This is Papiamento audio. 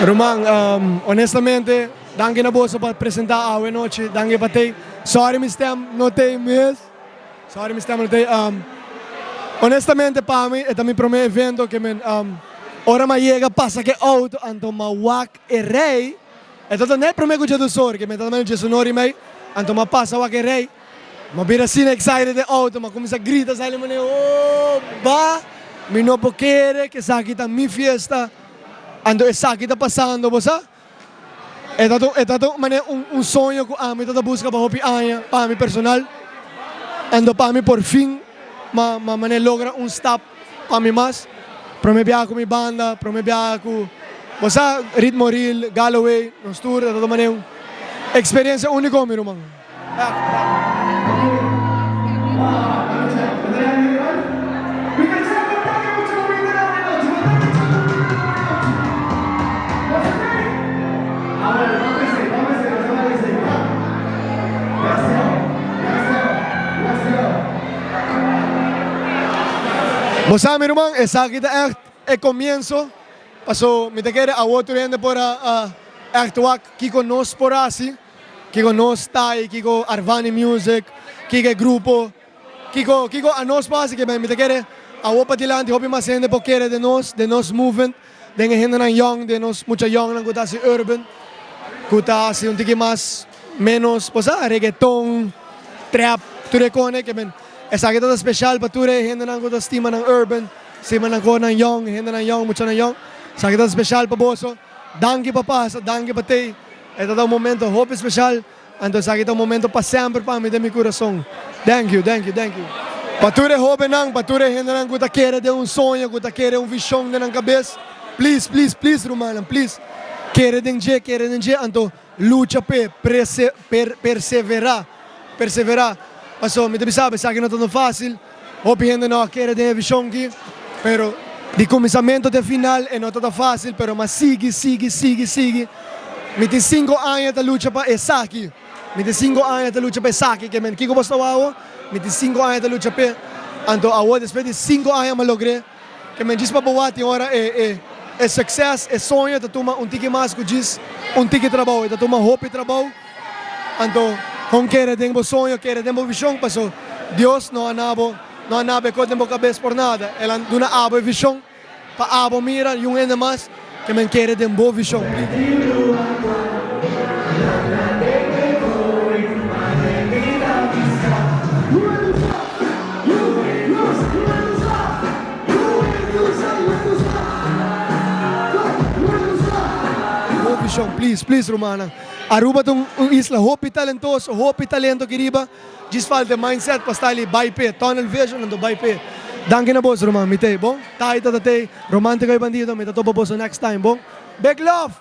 Ruman, honestamente, danki na boso pa presenta awe nochi, danki pa tei. Sorry mi stem no tei mes, sorry mi stem no tei. Honestamente pa mi e ta mi prome evento ke men ora mi a yega pasa ke auto anto mi a wak e rei, e ta net prome ku djedusor ke men ta manda djesunor i mei, anto mi a pasa wak e rei. Mi a bira asina excited den auto, mi a cuminsa grita sali manera oh ba, mi no por kere cu esaki ta mi fiesta, anto esaki ta pasando bo sa. E ta e ta manera un un soño cu ami ta ta busca pa hopi aña pa mi personal, anto pa mi por fin mi a manera logra un stap pa mi mas, prome biaha cu mi banda, prome biaha cu bo sa Ritmo Real, Galloway, nos tur ta ta manera un experiencia unico mi ruman. Bo sa mi ruman, esaki ta ègt e komienso, paso mi ta kere awor tur hende por a ègt wak kiko nos por hasi. Kiko nos ta y kiko Arvani Music, kiko e grupo, kiko kiko anos por haci ke mi ta kere awo padilanti hopi mas hende por kere den nos, den nos movement, den e hendenan young, den nos mucha youngnan ku ta haci urban, ku ta haci un tiki mas menos bo sa reggaeton, trap, tur e kone ke men esaki ta special pa tur e hendenan ku ta stima nan urban, stima nan konan young, hendenan young, muchanan young, esaki ta special pa boso. Danki pa pasa, danki pa tei. E ta ta un momento hopi special, anto esaki ta un momento pa semper pa mi den mi curason. Thank you, thank you, thank you. Pa tur e hobennan, pa tur e hendenan cu ta kere den un soño, cu ta kere un vision den nan cabes, please, please, please rumannan, please, kere den dje, kere den dje, anto lucha p'e, prese, per, persevera, persevera. Paso mi ta bisa bo, esaki no ta tan facil. Hopi hende no a kere den e vision aki, pero di kuminsamentu te final e no ta ta fácil, pero m'a sigui, sigui, sigui, sigui. Mi tin sinku aña ta lucha pa esaki. Mi tin sinku aña ta lucha pa esaki. Ke men kiko bo sta wou? Mi tin sinku aña ta lucha p'e. Anto awor despues di sinku aña m'a logr'é. Ke men djis pa bo wak tin ora e e e success, e soño ta tuma un tiki mas ku djis un tiki trabou. E ta tuma hopi trabou. Anto kon kere den bo soño, kere den bo vishon, paso Dios no a na bo, no a na bo e kos den bo kabes por nada. El a duna abo e vishon pa abo mira i un hende mas ke men kere den bo vishon. Bo vishon, please, please rumannan. Aruba ta un isla hopi talentoso, hopi talento aki riba, djis falta e mindset pa sta li bai p'e, tunnel vision anto bai p'e. Danki na boso ruman, mi t'ey bon, Taita ta t'ey, Romantico y Bandido, mi ta topa boso next time bon. Big love!